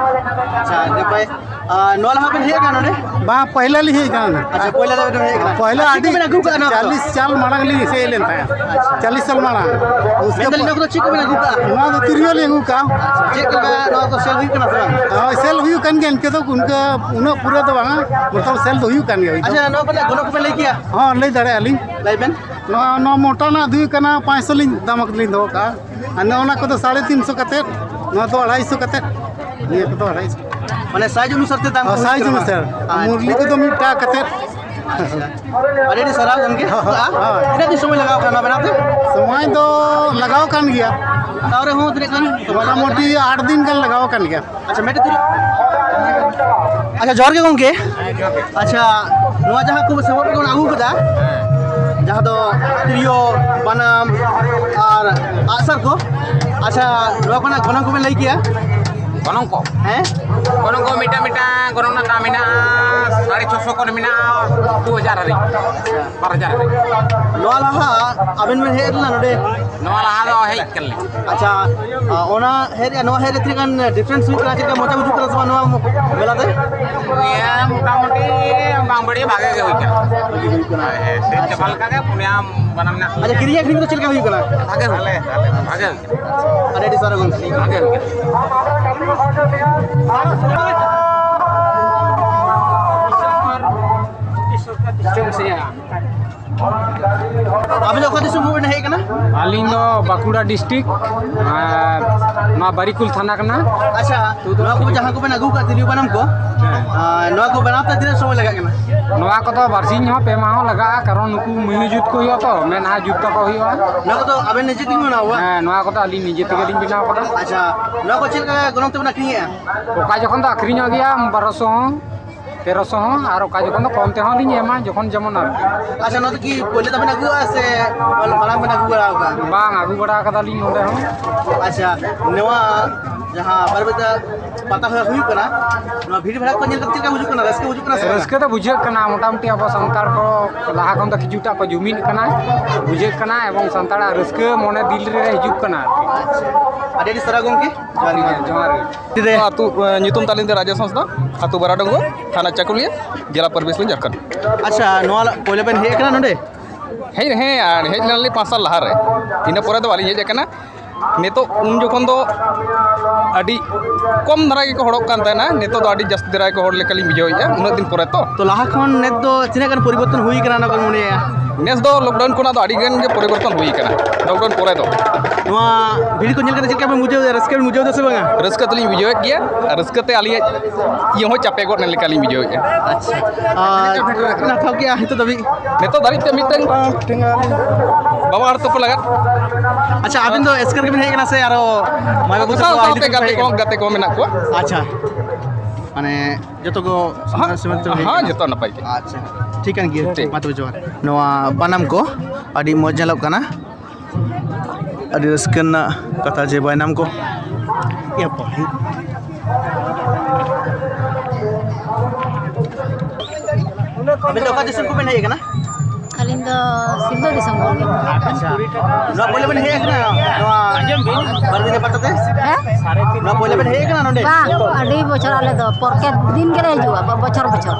ᱟᱪᱪᱷᱟ, ᱱᱟᱯᱟᱭ᱾ ᱟᱨ ᱱᱚᱣᱟ ᱞᱟᱦᱟ ᱵᱮᱱ ᱦᱮᱡ ᱟᱠᱟᱱᱟ ᱱᱚᱰᱮ? ᱵᱟᱝ, ᱯᱟᱹᱦᱤᱞᱟ ᱞᱤᱧ ᱦᱮᱡ ᱟᱠᱟᱱᱟ᱾ ᱟᱪᱪᱷᱟ, ᱯᱟᱹᱦᱤᱞᱟ ᱫᱷᱟᱣ ᱵᱮᱱ ᱦᱮᱡ ᱟᱠᱟᱱᱟ᱾ ᱯᱟᱹᱦᱤᱞᱟ ᱪᱮᱫ ᱟᱹᱰᱤ ᱠᱚᱵᱮᱱ ᱟᱹᱜᱩ ᱠᱟᱜᱼᱟ ᱱᱚᱣᱟ ᱠᱚᱫᱚ? ᱪᱟᱞᱤᱥ ᱥᱟᱞ ᱢᱟᱲᱟᱝ ᱞᱤᱧ ᱦᱮᱡ ᱞᱮᱱ ᱛᱟᱦᱮᱸᱫ᱾ ᱟᱪᱪᱷᱟ᱾ ᱪᱟᱞᱤᱥ ᱥᱟᱞ ᱢᱟᱲᱟᱝ᱾ ᱩᱥᱠᱮ ᱢᱮᱱᱫᱟᱞᱤᱧ ᱯᱚᱨ ᱱᱚᱣᱟ ᱠᱚᱫᱚ ᱪᱮᱫ ᱠᱚᱵᱮᱱ ᱟᱹᱜᱩ ᱠᱟᱜᱼᱟ? ᱱᱚᱣᱟ ᱫᱚ ᱛᱤᱨᱭᱳ ᱞᱤᱧ ᱟᱹᱜᱩ ᱠᱟᱜᱼᱟ᱾ ᱪᱮᱫ ᱞᱮᱠᱟ ᱱᱚᱣᱟ ᱠᱚ ᱥᱮᱞ ᱦᱩᱭᱩᱜ ᱠᱟᱱᱟ ᱥᱮ ᱵᱟᱝ? ᱦᱳᱭ, ᱥᱮᱞ ᱦᱩᱭᱩᱜ ᱠᱟᱱ ᱜᱮᱭᱟ, ᱤᱱᱠᱟᱹ ᱫᱚ ᱚᱱᱠᱟ ᱩᱱᱟᱹᱜ ᱯᱩᱨᱟᱹ ᱫᱚ ᱵᱟᱝᱟ, ᱢᱚᱛᱞᱚᱵ ᱥᱮᱞ ᱫᱚ ᱦᱩᱭᱩᱜ ᱠᱟᱱ ᱜᱮᱭᱟ ᱦᱩᱭ ᱫᱚ᱾ ᱟᱪᱪᱷᱟ, ᱱᱚᱣᱟ ᱠᱚᱨᱮᱱᱟᱜ ᱜᱚᱱᱚᱝ ᱠᱚᱵᱮᱱ ᱞᱟᱹᱭ ᱠᱮᱭᱟ? ᱦᱚᱸ, ᱞᱟᱹᱭ ᱫᱟᱲᱮᱭᱟᱜᱼᱟ ᱞᱤᱧ᱾ ᱞᱟᱹᱭ ᱵᱮᱱ᱾ ᱱᱚᱣᱟ, ᱱᱚᱣᱟ ᱢᱚᱴᱟ ᱨᱮᱱᱟᱜ ᱫᱚ ᱦᱩᱭᱩᱜ ᱠᱟᱱᱟ ᱯᱟᱸᱪᱥᱚ ᱞᱤᱧ ᱫᱟᱢ ᱞᱤᱧ ᱫᱚᱦᱚ ᱠᱟᱜᱼᱟ᱾ ᱟᱨ ᱱᱚᱜᱼᱚ ᱱᱚᱣᱟ ᱠᱚᱫᱚ ᱥᱟᱲᱮ ᱛᱤᱱ ᱥᱚ ᱠᱟᱛᱮᱫ, ᱱᱚᱣᱟ ᱫᱚ ᱟᱲᱟᱭ ᱥᱚ ᱠᱟᱛᱮᱫ, ᱱᱤᱭᱟᱹ ᱠᱚᱫᱚ ᱟᱲᱟᱭ ᱥᱚ᱾ ᱢᱟᱱᱮ ᱥᱟᱭᱤᱡᱽ ᱚᱱᱩᱥᱟᱨ ᱛᱮ ᱫᱟᱢ ᱦᱚᱸ, ᱠᱚ ᱥᱟᱭᱤᱡᱽ ᱦᱩᱭᱩᱜ ᱠᱟᱱᱟ᱾ ᱚᱱᱩᱥᱟᱨ᱾ ᱟᱨ ᱢᱩᱨᱞᱤ ᱠᱚᱫᱚ ᱢᱤᱫ ᱴᱟᱠᱟ ᱠᱟᱛᱮᱫ᱾ ᱟᱪᱪᱷᱟ᱾ ᱟᱹᱰᱤ ᱟᱹᱰᱤ ᱥᱟᱨᱦᱟᱣ ᱜᱚᱢᱠᱮ᱾ ᱦᱳᱭ, ᱦᱳᱭ᱾ ᱛᱤᱱᱟᱹᱜ ᱫᱤᱱ ᱥᱚᱢᱚᱭ ᱞᱟᱜᱟᱣ ᱠᱟᱱᱟ ᱵᱮᱱᱟᱣ ᱛᱮ? ᱥᱚᱢᱚᱭ ᱫᱚ ᱞᱟᱜᱟᱣ ᱠᱟᱱ ᱜᱮᱭᱟ᱾ ᱛᱟᱣ ᱨᱮᱦᱚᱸ ᱛᱤᱱᱟᱹᱜ ᱜᱟᱱ ᱥᱚᱢᱚᱭ ᱞᱟᱜᱟᱣ ᱠᱟᱱᱟ? ᱢᱚᱴᱟᱢᱩᱴᱤ ᱟᱴ ᱫᱤᱱ ᱜᱟᱱ ᱞᱟᱜᱟᱣ ᱠᱟᱱ ᱜᱮᱭᱟ᱾ ᱟᱪᱪᱷᱟ, ᱢᱤᱫᱴᱮᱡ ᱛᱤᱨᱭᱳ-, ᱟᱪᱪᱷᱟ, ᱡᱚᱦᱟᱨ ᱜᱮ ᱜᱚᱢᱠᱮ᱾ ᱟᱪᱪᱷᱟ, ᱱᱚᱣᱟ ᱡᱟᱦᱟᱸ ᱠᱚ ᱥᱟᱯᱟᱵ ᱠᱚᱵᱚᱱ ᱟᱹᱜᱩ ᱠᱟᱫᱟ, ᱡᱟᱦᱟᱸ ᱫᱚ ᱛᱤᱨᱭᱳ, ᱵᱟᱱᱟᱢ ᱟᱨ ᱟᱜᱼᱥᱟᱨ ᱠᱚ, ᱟᱪᱪᱷᱟ, ᱱᱚᱣᱟ ᱠᱚᱨᱮᱱᱟᱜ ᱜᱚᱱᱚᱝ ᱠᱚᱵᱮᱱ ᱞᱟᱹᱭ ᱠᱮᱭᱟ? ᱜᱚᱱᱚᱝ ᱠᱚ? ᱦᱮᱸ? ᱜᱚᱱᱚᱝ ᱠᱚ ᱢᱤᱫᱴᱟᱝ ᱢᱤᱫᱴᱟᱝ ᱜᱚᱱᱚᱝ ᱨᱮᱱᱟᱜ ᱫᱟᱢ ᱢᱮᱱᱟᱜᱼᱟ, ᱥᱟᱲᱮ ᱪᱷᱚᱥᱚ ᱠᱷᱚᱱ ᱢᱮᱱᱟᱜᱼᱟ, ᱫᱩ ᱦᱟᱡᱟᱨ ᱦᱟᱹᱵᱤᱡ, ᱵᱟᱨ ᱦᱟᱡᱟᱨ ᱦᱟᱹᱵᱤᱡ᱾ ᱱᱚᱣᱟ ᱞᱟᱦᱟ ᱟᱵᱮᱱ ᱵᱮᱱ ᱦᱮᱡ ᱞᱮᱱᱟ ᱱᱚᱰᱮ? ᱱᱚᱣᱟ ᱞᱟᱦᱟ ᱫᱚ ᱦᱮᱡ ᱠᱟᱱ ᱞᱤᱧ᱾ ᱟᱪᱪᱷᱟ, ᱟ, ᱚᱱᱟ ᱦᱮᱡ ᱨᱮᱭᱟᱜ ᱱᱚᱣᱟ ᱦᱮᱡ ᱨᱮ ᱛᱤᱱᱟᱹᱜ ᱜᱟᱱ difference ᱦᱩᱭᱩᱜ ᱠᱟᱱᱟ? ᱪᱮᱫ ᱞᱮᱠᱟ ᱢᱚᱡᱟ ᱵᱩᱡᱩᱜ ᱠᱟᱱᱟ ᱥᱮ ᱵᱟᱝ ᱱᱚᱣᱟ ᱢᱮᱞᱟ ᱛᱮ? ᱦᱮᱸ, ᱢᱚᱴᱟᱢᱩᱴᱤ ᱵᱟᱝ ᱵᱟᱹᱲᱤᱡ, ᱵᱷᱟᱜᱮ ᱜᱮ ᱦᱩᱭ ᱠᱟᱱᱟ᱾ ᱵᱷᱟᱜᱮ ᱜᱮ ᱦᱩᱭ ᱠᱟᱱᱟ᱾ ᱦᱮᱸ, ᱦᱮᱸ, ᱥᱮᱴ ᱟᱪᱪᱷᱟ᱾ ᱪᱟᱵᱟ ᱞᱮᱠᱟ ᱜᱮ, ᱯᱩᱱᱭᱟ ᱵᱟᱱᱟᱢ ᱢᱮᱱᱟᱜ ᱟᱪᱪᱷᱟ, ᱛᱟᱞᱮᱭᱟ᱾ ᱠᱤᱨᱤᱧ ᱟᱹᱠᱷᱨᱤᱧ ᱫᱚ ᱪᱮᱫ ᱞᱮᱠᱟ ᱦᱩᱭᱩᱜ ᱠᱟᱱᱟ? ᱵᱷᱟᱜᱮ ᱦᱩᱭ ᱠᱟᱱᱟ᱾ ᱵᱷᱟᱜᱮ ᱦᱩᱭ ᱠᱟᱱᱟ᱾ ᱟᱹᱰᱤ ᱟᱹᱰᱤ ᱥᱟᱨᱦᱟᱣ ᱜᱚᱢᱠᱮ᱾ ᱵᱷᱟᱜᱮ ᱦᱩᱭ ᱠᱟᱱᱟ᱾ ᱟᱵᱤᱱ ᱫᱚ ᱚᱠᱟ ᱫᱤᱥᱚᱢ ᱠᱷᱚᱱ ᱵᱤᱱ ᱦᱮᱡ ᱟᱠᱟᱱᱟ? ᱟᱹᱞᱤᱧ ᱫᱚ ᱵᱟᱸᱠᱩᱲᱟ ᱰᱤᱥᱴᱨᱤᱠᱴ, ᱟᱨ ᱱᱚᱣᱟ ᱵᱟᱨᱤᱠᱩᱞ ᱛᱷᱟᱱᱟ ᱠᱟᱱᱟ᱾ ᱟᱪᱪᱷᱟ, ᱱᱚᱣᱟ ᱠᱚ ᱡᱟᱦᱟᱸ ᱠᱚᱵᱮᱱ ᱟᱹᱜᱩ ᱠᱟᱜ ᱛᱤᱨᱭᱳ ᱵᱟᱱᱟᱢ ᱠᱚ, ᱦᱮᱸ᱾ ᱟᱨ ᱱᱚᱣᱟ ᱠᱚ ᱵᱮᱱᱟᱣ ᱛᱮ ᱛᱤᱱᱟᱹᱜ ᱥᱚᱢᱚᱭ ᱞᱟᱜᱟᱜ ᱠᱟᱱᱟ? ᱱᱚᱣᱟ ᱠᱚᱫᱚ ᱵᱟᱨᱥᱤᱧ ᱦᱚᱸ ᱯᱮ ᱢᱟᱦᱟ ᱦᱚᱸ ᱞᱟᱜᱟᱜᱼᱟ, ᱠᱟᱨᱚᱱ ᱱᱩᱠᱩ ᱢᱤᱦᱩ ᱡᱩᱛ ᱠᱚ ᱦᱩᱭᱩᱜᱼᱟ ᱛᱚ, ᱢᱮᱫᱦᱟ ᱡᱩᱛ ᱛᱟᱠᱚ ᱦᱩᱭᱩᱜᱼᱟ᱾ ᱱᱚᱣᱟ ᱠᱚᱫᱚ ᱟᱵᱮᱱ ᱱᱤᱡᱮ ᱛᱮᱜᱮ ᱵᱮᱱᱟᱣᱟ? ᱦᱮᱸ, ᱱᱚᱣᱟ ᱠᱚᱫᱚ ᱟᱹᱞᱤᱧ ᱱᱤᱡᱮ ᱛᱮᱜᱮ ᱞᱤᱧ ᱵᱮᱱᱟᱣ ᱠᱟᱫᱟ᱾ ᱟᱪᱪᱷᱟ, ᱱᱚᱣᱟ ᱠᱚ ᱪᱮᱫ ᱞᱮᱠᱟ ᱜᱚᱱᱚᱝ ᱛᱮᱵᱮᱱ ᱟᱹᱠᱷᱨᱤᱧᱮᱜᱼᱟ? ᱚᱠᱟ ᱡᱚᱠᱷᱚᱱ ᱫᱚ ᱟᱹᱠᱷᱨᱤᱧᱚᱜ ᱜᱮᱭᱟ ᱵᱟᱨᱚᱥᱚ ᱦᱚᱸ, ᱛᱮᱨᱚᱥᱚ ᱦᱚᱸ, ᱟᱨ ᱚᱠᱟ ᱡᱚᱠᱷᱚᱱ ᱫᱚ ᱠᱚᱢ ᱛᱮᱦᱚᱸ ᱞᱤᱧ ᱮᱢᱟ, ᱡᱚᱠᱷᱚᱱ ᱡᱮᱢᱚᱱ ᱟᱨᱠᱤ᱾ ᱟᱪᱪᱷᱟ, ᱱᱚᱣᱟ ᱫᱚ ᱠᱤ ᱯᱳᱭᱞᱳ ᱫᱷᱟᱣ ᱵᱮᱱ ᱟᱹᱜᱩᱣᱟ ᱥᱮ ᱢᱟᱲᱟᱝ ᱵᱮᱱ ᱟᱹᱜᱩ ᱵᱟᱲᱟ ᱟᱠᱟᱫᱼᱟ? ᱵᱟᱝ, ᱟᱹᱜᱩ ᱵᱟᱲᱟ ᱟᱠᱟᱫᱟᱞᱤᱧ ᱱᱚᱰᱮ ᱦᱚᱸ᱾ ᱟᱪᱪᱷᱟ, ᱱᱚᱣᱟ ᱡᱟᱦᱟᱸ ᱵᱟᱨᱵᱮᱛᱟ ᱯᱟᱛᱟ ᱦᱩᱭᱩᱜ ᱠᱟᱱᱟ, ᱱᱚᱣᱟ ᱵᱷᱤᱲ ᱵᱷᱟᱲ ᱠᱚ ᱧᱮᱞ ᱠᱟᱛᱮ ᱪᱮᱫ ᱞᱮᱠᱟ ᱵᱩᱡᱩᱜ ᱠᱟᱱᱟ? ᱨᱟᱹᱥᱠᱟᱹ ᱵᱩᱡᱩᱜ ᱠᱟᱱᱟ ᱥᱮ ᱵᱟᱝ? ᱨᱟᱹᱥᱠᱟᱹ ᱫᱚ ᱵᱩᱡᱷᱟᱹᱜ ᱠᱟᱱᱟ, ᱢᱚᱴᱟᱢᱩᱴᱤ ᱟᱵᱚ ᱥᱟᱱᱛᱟᱲ ᱠᱚ ᱞᱟᱦᱟ ᱠᱷᱚᱱ ᱫᱚ ᱠᱤᱪᱷᱩᱴᱟ ᱠᱚ ᱡᱩᱢᱤᱫ ᱠᱟᱱᱟ, ᱵᱩᱡᱷᱟᱹᱜ ᱠᱟᱱᱟ, ᱮᱵᱚᱝ ᱥᱟᱱᱛᱟᱲᱟᱜ ᱨᱟᱹᱥᱠᱟᱹ ᱢᱚᱱᱮ ᱫᱤᱞ ᱨᱮ ᱦᱤᱡᱩᱜ ᱠᱟᱱᱟ ᱟᱨᱠᱤ᱾ ᱟᱪᱪᱷᱟ, ᱟᱹᱰᱤ ᱟᱹᱰᱤ ᱥᱟᱨᱦᱟᱣ ᱜᱚᱢᱠᱮ᱾ ᱡᱚᱦᱟᱨ ᱜᱮ᱾ ᱡᱚᱦᱟᱨ ᱜᱮ᱾ ᱟᱹᱛᱩ, ᱮ, ᱧᱩᱛᱩᱢ ᱛᱟᱹᱞᱤᱧ ᱫᱚ ᱨᱟᱡᱮᱥ ᱦᱟᱸᱥᱫᱟ᱾ ᱟᱹᱛᱩ ᱵᱟᱨᱟᱰᱚᱝᱜᱚ, ᱛᱷᱟᱱᱟ ᱪᱟᱹᱠᱩᱞᱤᱭᱟᱹ, ᱡᱮᱞᱟ ᱯᱩᱨᱵᱤ ᱥᱤᱝᱵᱷᱩᱢ, ᱡᱷᱟᱲᱠᱷᱚᱸᱰ᱾ ᱟᱪᱪᱷᱟ, ᱱᱚᱣᱟ ᱞᱟ-, ᱯᱳᱭᱞᱳ ᱵᱮᱱ ᱦᱮᱡ ᱟᱠᱟᱱᱟ ᱱᱚᱰᱮ? ᱦᱮᱡ, ᱦᱮᱸ, ᱟᱨ ᱦᱮᱡ ᱞᱮᱱᱟᱞᱤᱧ ᱯᱟᱸᱪ ᱥᱟᱞ ᱞᱟᱦᱟᱨᱮ, ᱤᱱᱟᱹ ᱯᱚᱨᱮ ᱫᱚ ᱵᱟᱹᱞᱤᱧ ᱦᱮᱡ ᱟᱠᱟᱱᱟ᱾ ᱱᱤᱛᱚᱜ ᱩᱱ ᱡᱚᱠᱷᱚᱱ ᱫᱚ ᱟᱹᱰᱤ ᱠᱚᱢ ᱫᱷᱟᱨᱟ ᱜᱮᱠᱚ ᱦᱚᱲᱚᱜ ᱠᱟᱱ ᱛᱟᱦᱮᱱᱟ, ᱱᱤᱛᱚᱜ ᱫᱚ ᱟᱹᱰᱤ ᱡᱟᱹᱥᱛᱤ ᱫᱷᱟᱨᱟ ᱜᱮᱠᱚ ᱦᱚᱲ ᱞᱮᱠᱟᱞᱤᱧ ᱵᱩᱡᱷᱟᱹᱣᱮᱫᱼᱟ, ᱩᱱᱟᱹᱜ ᱫᱤᱱ ᱯᱚᱨᱮ ᱛᱚ᱾ ᱛᱚ, ᱞᱟᱦᱟ ᱠᱷᱚᱱ ᱱᱮᱥ ᱫᱚ ᱛᱤᱱᱟᱹᱜ ᱜᱟᱱ ᱯᱚᱨᱤᱵᱚᱨᱛᱚᱱ ᱦᱩᱭ ᱠᱟᱱᱟ, ᱚᱱᱟ ᱵᱮᱱ ᱢᱚᱱᱮᱭᱟ? ᱱᱮᱥ ᱫᱚ ᱞᱚᱠᱰᱟᱣᱩᱱ ᱠᱷᱚᱱᱟᱜ ᱫᱚ ᱟᱹᱰᱤ ᱜᱟᱱ ᱜᱮ ᱯᱚᱨᱤᱵᱚᱨᱛᱚᱱ ᱦᱩᱭ ᱠᱟᱱᱟ, ᱞᱚᱠᱰᱟᱣᱩᱱ ᱯᱚᱨᱮ ᱫᱚ᱾ ᱱᱚᱣᱟ ᱵᱷᱤᱲ ᱠᱚ ᱧᱮᱞ ᱠᱟᱛᱮ ᱪᱮᱫ ᱞᱮᱠᱟ ᱵᱮᱱ ᱵᱩᱡᱷᱟᱹᱣ ᱮᱫᱟ? ᱨᱟᱹᱥᱠᱟᱹ ᱵᱮᱱ ᱵᱩᱡᱷᱟᱹᱣ ᱮᱫᱟ ᱥᱮ ᱵᱟᱝᱟ? ᱨᱟᱹᱥᱠᱟᱹ ᱛᱮᱞᱤᱧ ᱵᱩᱡᱷᱟᱹᱣᱮᱫ ᱜᱮᱭᱟ, ᱨᱟᱹᱥᱠᱟᱹ ᱛᱮ ᱟᱹᱞᱤᱧᱟᱜ ᱤᱭᱟᱹ ᱦᱚᱸ ᱪᱟᱯᱮ ᱜᱚᱫ ᱮᱱ ᱞᱮᱠᱟᱞᱤᱧ ᱵᱩᱡᱷᱟᱹᱣᱮᱫᱼᱟ᱾ ᱟᱪᱪᱷᱟ, ᱟᱨ ᱛᱤᱱᱟᱹᱜ ᱦᱟᱛᱟᱣ ᱠᱮᱜᱼᱟ ᱱᱤᱛᱚᱜ ᱫᱷᱟᱹᱵᱤᱡ? ᱱᱤᱛᱚᱜ ᱫᱷᱟᱹᱨᱤᱡ ᱛᱮ ᱢᱤᱫᱴᱟᱝ ᱵᱟᱵᱟ ᱦᱚᱲ ᱛᱟᱠᱚ ᱞᱟᱜᱟᱫ᱾ ᱟᱪᱪᱷᱟ, ᱟᱵᱤᱱ ᱫᱚ ᱮᱥᱠᱟᱨ ᱜᱮᱵᱤᱱ ᱦᱮᱡ ᱟᱠᱟᱱᱟ ᱥᱮ ᱟᱨᱚ ᱢᱟᱹᱭ ᱵᱟᱹᱵᱩ ᱥᱟᱶ ᱛᱟᱠᱚ ᱥᱟᱶᱛᱮ ᱦᱤᱞᱤ ᱛᱮᱠᱚ ᱜᱟᱛᱮ ᱦᱮᱡ ᱠᱚ, ᱟᱠᱟᱱᱟ? ᱜᱟᱛᱮ ᱠᱚ ᱢᱮᱱᱟᱜ ᱠᱚᱣᱟ᱾ ᱟᱪᱪᱷᱟ, ᱢᱟᱱᱮ ᱡᱚᱛᱚ ᱠᱚ ᱦᱮᱸ, ᱥᱚᱢᱟᱱ ᱥᱚᱢᱟᱱ ᱛᱮ ᱦᱮᱡ ᱦᱮᱸ, ᱟᱠᱟᱱᱟ? ᱡᱚᱛᱚ ᱱᱟᱯᱟᱭ ᱜᱮ᱾ ᱟᱪᱪᱷᱟ, ᱴᱷᱤᱠ ᱠᱟᱱ ᱜᱮᱭᱟ᱾ ᱴᱷᱤᱠ᱾ ᱢᱟ ᱛᱚᱵᱮ ᱡᱚᱦᱟᱨ᱾ ᱱᱚᱣᱟ ᱵᱟᱱᱟᱢ ᱠᱚ ᱟᱹᱰᱤ ᱢᱚᱡᱽ ᱧᱮᱞᱚᱜ ᱠᱟᱱᱟ᱾ ᱟᱹᱰᱤ ᱨᱟᱹᱥᱠᱟᱹ ᱨᱮᱱᱟᱜ ᱠᱟᱛᱷᱟ ᱡᱮ ᱵᱟᱭᱱᱟᱢ ᱠᱚ᱾ ᱤᱭᱟᱹ ᱯᱚᱨᱮ᱾ ᱟᱵᱤᱱ ᱫᱚ ᱚᱠᱟ ᱫᱤᱥᱚᱢ ᱠᱷᱚᱱ ᱵᱤᱱ ᱦᱮᱡ ᱟᱠᱟᱱᱟ? ᱟᱹᱞᱤᱧ ᱫᱚ ᱥᱤᱞᱫᱟᱹ ᱫᱤᱥᱚᱢ ᱠᱷᱚᱱ ᱜᱮ᱾ ᱟᱪᱪᱷᱟ᱾ ᱱᱚᱣᱟ ᱯᱳᱭᱞᱳ ᱵᱤᱱ ᱦᱮᱡ ᱟᱠᱟᱱᱟ ᱱᱚᱣᱟ ᱵᱟᱨᱱᱤ ᱯᱟᱛᱟ ᱛᱮ? ᱦᱮᱸ? ᱱᱚᱣᱟ ᱯᱳᱭᱞᱳ ᱵᱤᱱ ᱦᱮᱡ ᱟᱠᱟᱱᱟ ᱱᱚᱰᱮ? ᱵᱟᱝ, ᱟᱹᱰᱤ ᱵᱚᱪᱷᱚᱨ ᱟᱞᱮ ᱫᱚ ᱯᱨᱚᱛᱮᱠ ᱫᱤᱱ ᱜᱮᱞᱮ ᱦᱤᱡᱩᱜᱼᱟ, ᱵᱚ-, ᱵᱚᱪᱷᱚᱨ ᱵᱚᱪᱷᱚᱨ᱾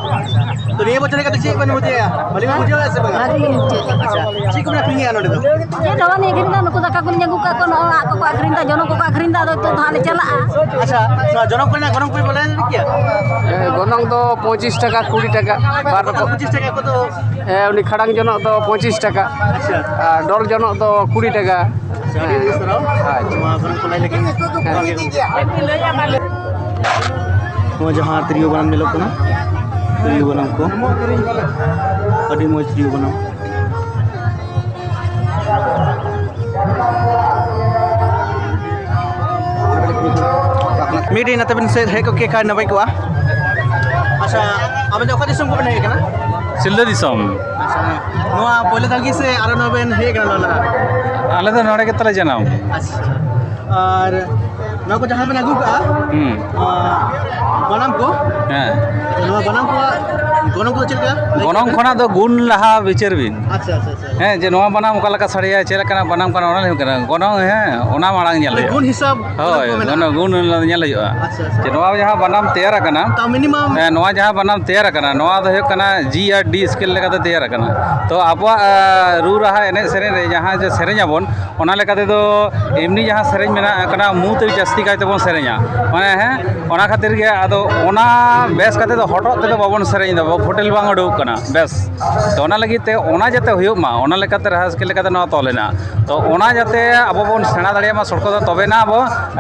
ᱛᱚ, ᱱᱤᱭᱟᱹ ᱵᱚᱪᱷᱚᱨ ᱦᱮᱡ ᱠᱟᱛᱮ ᱪᱮᱫ ᱵᱮᱱ ᱵᱩᱡᱷᱟᱹᱣᱟ? ᱵᱷᱟᱹᱞᱤ ᱵᱮᱱ ᱵᱩᱡᱷᱟᱹᱣᱮᱫᱼᱟ ᱥᱮ ᱵᱟᱝᱟ? ᱵᱷᱟᱹᱜᱤ ᱜᱮᱞᱤᱧ ᱵᱩᱡᱷᱟᱹᱣᱮᱫᱼᱟ᱾ ᱟᱪᱪᱷᱟ, ᱪᱮᱫ ᱠᱚᱵᱮᱱ ᱟᱠᱷᱨᱤᱧᱮᱫᱼᱟ ᱱᱚᱰᱮ ᱫᱚ? ᱪᱮᱫ ᱦᱚᱸ ᱵᱟᱹᱞᱤᱧ ᱟᱹᱠᱷᱨᱤᱧ ᱮᱫᱟ, ᱱᱩᱠᱩ ᱫᱟᱠᱟ ᱠᱚᱞᱤᱧ ᱟᱹᱜᱩ ᱠᱟᱜ ᱠᱚᱣᱟ, ᱱᱚᱜᱼᱚᱭ ᱟᱲᱟᱜ ᱠᱚᱠᱚ ᱟᱹᱠᱷᱨᱤᱧ ᱮᱫᱟ, ᱡᱚᱱᱚᱜ ᱠᱚᱠᱚ ᱟᱹᱠᱷᱨᱤᱧ ᱮᱫᱟ, ᱟᱫᱚ ᱱᱤᱛᱚᱜ ᱫᱚ ᱦᱟᱸᱜ ᱞᱮ ᱪᱟᱞᱟᱜᱼᱟ᱾ ᱟᱪᱪᱷᱟ, ᱱᱚᱣᱟ ᱡᱚᱱᱚᱜ ᱠᱚᱨᱮᱱᱟᱜ ᱜᱚᱱᱚᱝ ᱠᱚ ᱵᱟᱲᱟᱭ ᱞᱟᱹᱜᱤᱫ ᱜᱮᱭᱟ? ᱦᱮᱸ, ᱜᱚᱱᱚᱝ ᱫᱚ ᱯᱚᱸᱪᱤᱥ ᱴᱟᱠᱟ, ᱠᱩᱲᱤ ᱴᱟᱠᱟ, ᱵᱟᱨ ᱨᱚᱠᱚᱢ᱾ ᱯᱚᱸᱪᱤᱥ ᱴᱟᱠᱟ ᱠᱚᱫᱚ? ᱦᱮᱸ, ᱩᱱᱤ ᱠᱷᱟᱲᱟᱝ ᱡᱚᱱᱚᱜ ᱫᱚ ᱯᱚᱸᱪᱤᱥ ᱴᱟᱠᱟ᱾ ᱟᱪᱪᱷᱟ᱾ ᱟᱨ ᱰᱚᱞ ᱡᱚᱱᱚᱜ ᱫᱚ ᱠᱩᱲᱤ ᱴᱟᱠᱟ᱾ ᱟᱪᱪᱷᱟ, ᱟᱹᱰᱤ ᱟᱹᱰᱤ ᱥᱟᱨᱦᱟᱣ᱾ ᱟᱪᱪᱷᱟ᱾ ᱱᱚᱣᱟ ᱜᱚᱱᱚᱝ ᱠᱚ ᱞᱟᱹᱭ ᱞᱟᱹᱜᱤᱫ᱾ ᱦᱮᱸ᱾ ᱱᱚᱣᱟ ᱡᱟᱦᱟᱸ ᱛᱤᱨᱭᱳ ᱵᱟᱱᱟᱢ ᱧᱮᱞᱚᱜ ᱠᱟᱱᱟ, ᱛᱤᱨᱭᱳ ᱵᱟᱱᱟᱢ ᱠᱚ, ᱟᱹᱰᱤ ᱢᱚᱡᱽ ᱛᱤᱨᱭᱳ ᱵᱟᱱᱟᱢ᱾ ᱢᱤᱫᱴᱤᱡ ᱱᱚᱛᱮ ᱵᱤᱱ ᱥᱮᱫ ᱦᱮᱡ ᱠᱚᱜ ᱠᱮ ᱠᱷᱟᱱ ᱱᱟᱯᱟᱭ ᱠᱚᱜᱼᱟ᱾ ᱟᱪᱪᱷᱟ, ᱟᱵᱮᱱ ᱫᱚ ᱚᱠᱟ ᱫᱤᱥᱚᱢ ᱠᱷᱚᱱ ᱵᱮᱱ ᱦᱮᱡ ᱟᱠᱟᱱᱟ? ᱥᱤᱞᱫᱟᱹ ᱫᱤᱥᱚᱢ᱾ ᱟᱪᱪᱷᱟ, ᱱᱚᱣᱟ ᱯᱳᱭᱞᱳ ᱫᱷᱟᱣ ᱜᱮ ᱥᱮ ᱟᱨᱚ ᱱᱚᱣᱟ ᱵᱮᱱ ᱦᱮᱡ ᱟᱠᱟᱱᱟ ᱱᱚᱣᱟ ᱞᱟᱦᱟ? ᱟᱞᱮ ᱫᱚ ᱱᱚᱰᱮ ᱜᱮ ᱛᱟᱞᱮ ᱡᱟᱱᱟᱢ᱾ ᱟᱪᱪᱷᱟ, ᱟᱨ ᱱᱚᱣᱟ ᱠᱚ ᱡᱟᱦᱟᱸ ᱵᱮᱱ ᱟᱹᱜᱩ ᱠᱟᱜᱼᱟ, ᱦᱩᱸ ᱱᱚᱣᱟ ᱵᱟᱱᱟᱢ ᱠᱚ, ᱦᱮᱸ ᱱᱚᱣᱟ ᱵᱟᱱᱟᱢ ᱠᱚᱣᱟᱜ ᱜᱚᱱᱚᱝ ᱠᱚᱫᱚ ᱪᱮᱫ ᱞᱮᱠᱟ? ᱜᱚᱱᱚᱝ ᱠᱷᱚᱱᱟᱜ ᱫᱚ ᱜᱩᱱ ᱞᱟᱦᱟ ᱵᱤᱪᱟᱹᱨ ᱵᱤᱱ᱾ ᱟᱪᱪᱷᱟ, ᱟᱪᱪᱷᱟ, ᱟᱪᱪᱷᱟ᱾ ᱦᱮᱸ, ᱡᱮ ᱱᱚᱣᱟ ᱵᱟᱱᱟᱢ ᱚᱠᱟ ᱞᱮᱠᱟ ᱥᱟᱰᱮᱭᱟ, ᱪᱮᱫ ᱞᱮᱠᱟᱱᱟᱜ ᱵᱟᱱᱟᱢ ᱠᱟᱱᱟ, ᱚᱱᱟ ᱞᱟᱹᱭ ᱦᱩᱭᱩᱜ ᱠᱟᱱᱟ᱾ ᱜᱚᱱᱚᱝ, ᱦᱮᱸ, ᱚᱱᱟ ᱢᱟᱲᱟᱝ ᱧᱮᱞ ᱢᱟᱱᱮ ᱦᱩᱭᱩᱜᱼᱟ᱾ ᱜᱩᱱ ᱦᱤᱥᱟᱹᱵ ᱦᱳᱭ, ᱠᱚ ᱢᱮᱱᱟᱜᱼᱟ᱾ ᱜᱩᱱ, ᱜᱩᱱ ᱧᱮᱞ ᱦᱩᱭᱩᱜᱼᱟ᱾ ᱟᱪᱪᱷᱟ, ᱟᱪᱪᱷᱟ᱾ ᱡᱮ ᱱᱚᱣᱟ ᱡᱟᱦᱟᱸ ᱵᱟᱱᱟᱢ ᱛᱮᱭᱟᱨ ᱟᱠᱟᱱᱟ, ᱛᱟᱣ ᱢᱤᱱᱤᱢᱟᱢ ᱦᱮᱸ, ᱱᱚᱣᱟ ᱡᱟᱦᱟᱸ ᱵᱟᱱᱟᱢ ᱛᱮᱭᱟᱨ ᱟᱠᱟᱱᱟ, ᱱᱚᱣᱟ ᱫᱚ ᱦᱩᱭᱩᱜ ᱠᱟᱱᱟ ᱡᱤ ᱟᱨ ᱰᱤ ᱥᱠᱮᱞ ᱞᱮᱠᱟᱛᱮ ᱛᱮᱭᱟᱨ ᱟᱠᱟᱱᱟ᱾ ᱛᱚ ᱟᱵᱚᱣᱟᱜ ᱟᱸ, ᱨᱩ ᱨᱟᱦᱟ ᱮᱱᱮᱡ ᱥᱮᱨᱮᱧ ᱨᱮ ᱡᱟᱦᱟᱸ ᱡᱮ ᱥᱮᱨᱮᱧ ᱟᱵᱚᱱ, ᱚᱱᱟ ᱞᱮᱠᱟ ᱛᱮᱫᱚ ᱮᱢᱱᱤ ᱡᱟᱦᱟᱸ ᱥᱮᱨᱮᱧ ᱢᱮᱱᱟᱜ ᱟᱠᱟᱱᱟ, ᱢᱩ ᱛᱮ ᱡᱟᱹᱥᱛᱤ ᱠᱟᱭ ᱛᱮᱵᱚᱱ ᱥᱮᱨᱮᱧᱟ, ᱢᱟᱱᱮ, ᱦᱮᱸ, ᱚᱱᱟ ᱠᱷᱟᱹᱛᱤᱨ ᱜᱮ ᱟᱫᱚ ᱚᱱᱟ ᱵᱮᱥ ᱠᱟᱛᱮ ᱫᱚ ᱦᱚᱴᱚᱜ ᱛᱮᱫᱚ ᱵᱟᱵᱚᱱ ᱥᱮᱨᱮᱧ ᱮᱫᱟ, ᱯᱷᱳᱴᱮᱞ ᱵᱟᱝ ᱩᱰᱩᱠᱚᱜ ᱠᱟᱱᱟ ᱵᱮᱥ᱾ ᱛᱚ ᱚᱱᱟ ᱞᱟᱹᱜᱤᱫ ᱛᱮ ᱚᱱᱟ ᱡᱟᱛᱮ ᱦᱩᱭᱩᱜ ᱢᱟ, ᱚᱱᱟ ᱞᱮᱠᱟᱛᱮ ᱨᱟᱦᱟ ᱥᱠᱮᱞ ᱞᱮᱠᱟᱛᱮ ᱱᱚᱣᱟ ᱛᱚᱞ ᱮᱱᱟ᱾ ᱛᱚ ᱚᱱᱟ ᱡᱟᱛᱮ ᱟᱵᱚ ᱵᱚᱱ ᱥᱮᱬᱟ ᱫᱟᱲᱮᱭᱟᱜ ᱢᱟ ᱥᱚᱲᱠᱚ ᱫᱚ, ᱛᱚᱵᱮᱱᱟ ᱟᱵᱚ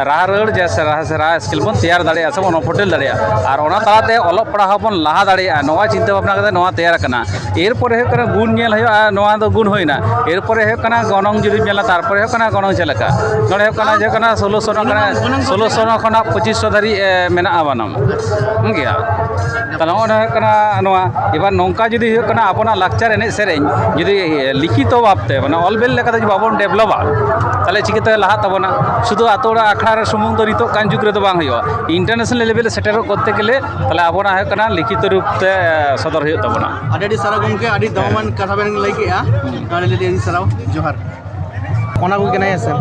ᱨᱟᱦᱟ ᱨᱟᱹᱲ ᱡᱮ ᱥᱮ ᱨᱟᱦᱟ, ᱥᱮ ᱨᱟᱦᱟ ᱥᱠᱮᱞ ᱵᱚᱱ ᱛᱮᱭᱟᱨ ᱫᱟᱲᱮᱭᱟᱜᱼᱟ ᱥᱮ ᱵᱚᱱ ᱯᱷᱳᱴᱮᱞ ᱫᱟᱲᱮᱭᱟᱜᱼᱟ᱾ ᱟᱨ ᱚᱱᱟ ᱛᱟᱞᱟᱛᱮ ᱚᱞᱚᱜ ᱯᱟᱲᱦᱟᱣ ᱦᱚᱸᱵᱚᱱ ᱞᱟᱦᱟ ᱫᱟᱲᱮᱭᱟᱜᱼᱟ, ᱱᱚᱣᱟ ᱪᱤᱱᱛᱟᱹ ᱵᱷᱟᱵᱽᱱᱟ ᱠᱟᱛᱮ ᱱᱚᱣᱟ ᱛᱮᱭᱟᱨ ᱟᱠᱟᱱᱟ᱾ ᱮᱨᱯᱚᱨᱮ ᱦᱩᱭᱩᱜ ᱠᱟᱱᱟ ᱜᱩᱱ ᱧᱮᱞ ᱦᱩᱭᱩᱜᱼᱟ, ᱱᱚᱣᱟ ᱫᱚ ᱜᱩᱱ ᱦᱩᱭᱱᱟ᱾ ᱮᱨᱯᱚᱨᱮ ᱦᱩᱭᱩᱜ ᱠᱟᱱᱟ ᱜᱚᱱᱚᱝ ᱡᱩᱫᱤᱢ ᱧᱮᱞᱟ, ᱛᱟᱨᱯᱚᱨᱮ ᱦᱩᱭᱩᱜ ᱠᱟᱱᱟ ᱜᱚᱱᱚᱝ ᱪᱮᱫ ᱞᱮᱠᱟ᱾ ᱱᱚᱰᱮ ᱦᱩᱭᱩᱜ ᱠᱟᱱᱟ ᱡᱮ ᱠᱟᱱᱟ ᱥᱳᱞᱳ ᱥᱚ ᱴᱟᱠᱟ ᱠᱟᱱᱟ, ᱥᱳᱞᱳ ᱥᱚ ᱠᱷᱚᱱᱟᱜ ᱯᱚᱸᱪᱤᱥ ᱥᱚ ᱫᱷᱟᱹᱨᱤᱡ ᱮ, ᱢᱮᱱᱟᱜᱼᱟ ᱵᱟᱱᱟᱢ᱾ ᱴᱷᱤᱠ ᱜᱮᱭᱟ᱾ ᱛᱟᱦᱞᱮ ᱱᱚᱜᱼᱚ ᱱᱚᱣᱟ ᱦᱩᱭᱩᱜ ᱠᱟᱱᱟ ᱱᱚᱣᱟ᱾ ᱮᱵᱟᱨ ᱱᱚᱝᱠᱟ ᱡᱩᱫᱤ ᱦᱩᱭᱩᱜ ᱠᱟᱱᱟ ᱟᱵᱚᱱᱟᱜ ᱞᱟᱠᱪᱟᱨ ᱮᱱᱮᱡ ᱥᱮᱨᱮᱧ ᱡᱩᱫᱤ ᱞᱤᱠᱷᱤᱛᱚ ᱵᱷᱟᱵᱽᱛᱮ, ᱢᱟᱱᱮ ᱚᱞ ᱵᱮᱞ ᱞᱮᱠᱟᱛᱮ ᱡᱩᱫᱤ ᱵᱟᱵᱚᱱ ᱰᱮᱵᱷᱞᱚᱯᱟ, ᱛᱟᱦᱞᱮ ᱪᱤᱠᱟᱹᱛᱮ ᱞᱟᱦᱟᱜ ᱛᱟᱵᱚᱱᱟ? ᱥᱩᱫᱷᱩ ᱟᱛᱳ ᱚᱲᱟᱜ ᱟᱠᱷᱲᱟ ᱨᱮ ᱥᱩᱢᱩᱝ ᱫᱚ ᱱᱤᱛᱚᱜ ᱠᱟᱱ ᱡᱩᱜᱽ ᱨᱮᱫᱚ ᱵᱟᱝ ᱦᱩᱭᱩᱜᱼᱟ᱾ ᱤᱱᱴᱟᱨᱱᱮᱥᱱᱟᱞ ᱞᱮᱵᱮᱞ ᱨᱮ ᱥᱮᱴᱮᱨᱚᱜ ᱠᱚᱨᱛᱮ ᱜᱮᱞᱮ ᱛᱟᱦᱞᱮ ᱟᱵᱚᱱᱟᱜ ᱦᱩᱭᱩᱜ ᱠᱟᱱᱟ ᱞᱤᱠᱷᱤᱛᱚ ᱨᱩᱯ ᱛᱮ ᱥᱚᱫᱚᱨ ᱦᱩᱭᱩᱜ ᱛᱟᱵᱚᱱᱟ᱾ ᱟᱹᱰᱤ ᱟᱹᱰᱤ ᱥᱟᱨᱦᱟᱣ ᱜᱚᱢᱠᱮ, ᱟᱹᱰᱤ ᱫᱟᱢᱟᱱ ᱠᱟᱛᱷᱟ ᱵᱮᱱ ᱞᱟᱹᱭ ᱠᱮᱜᱼᱟ᱾ ᱱᱚᱣᱟ ᱞᱟᱹᱜᱤᱫ ᱟᱹᱰᱤ ᱥᱟᱨᱦᱟᱣ, ᱡᱚᱦᱟᱨ᱾ ᱚᱱᱟ ᱠᱚᱜᱮ ᱠᱟᱱᱟ, ᱦᱮᱸ ᱥᱮ?